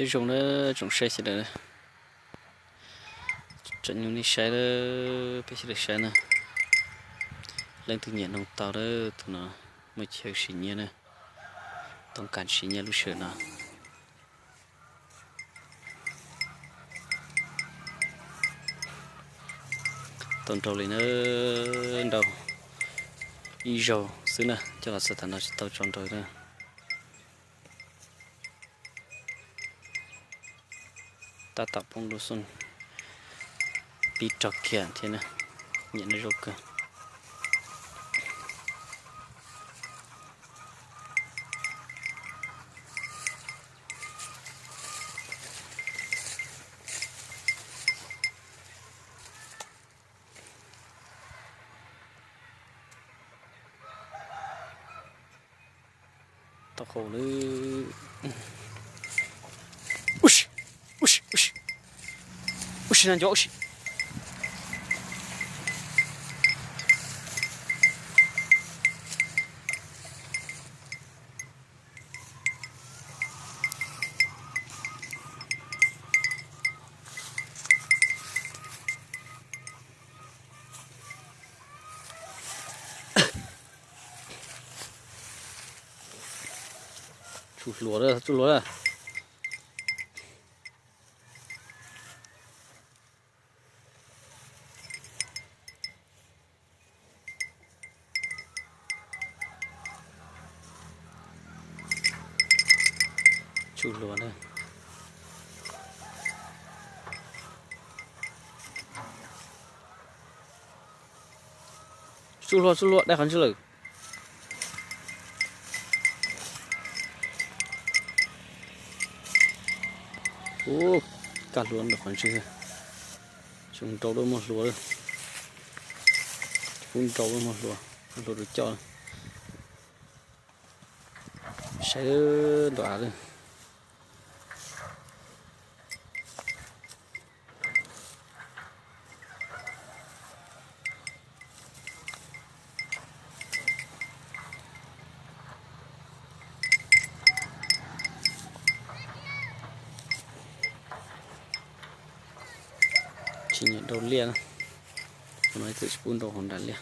Nyob zoo na, tsoom saib sawv daws, tsom nyog nej saib, peb sawv daws saib na. Leej twg nyiam noog tau lawm, tus no muaj chaw siv nyiaj na, toob kas siv nyiaj lub sij hawm no. Tau nraug li na, nraug ib zaug xwb na, coj los txog tam no tsis tau tso nraug na. Tab tom poob lub xub pib rog kiag thiab na, nyiam no zoo kawg. Tau qau lawm. Ub si, ub si, ub si, ub si, na nco ub si. Tsuj hluas, tsuj hluas. Tsuj hluas na. Tsuj hluas, tsuj hluas, dai qhov ntswg lawm. Ub, kaj hluas ntawm qhov ntswg. Tsuj nrau lub muag hluas, tsuj nrau lub muag hluas, muag hluas rau coj. Saib nram av lawm. Tsis nyiam nrau liaj, no ib txwm tsis pub nrau hauv nram liaj.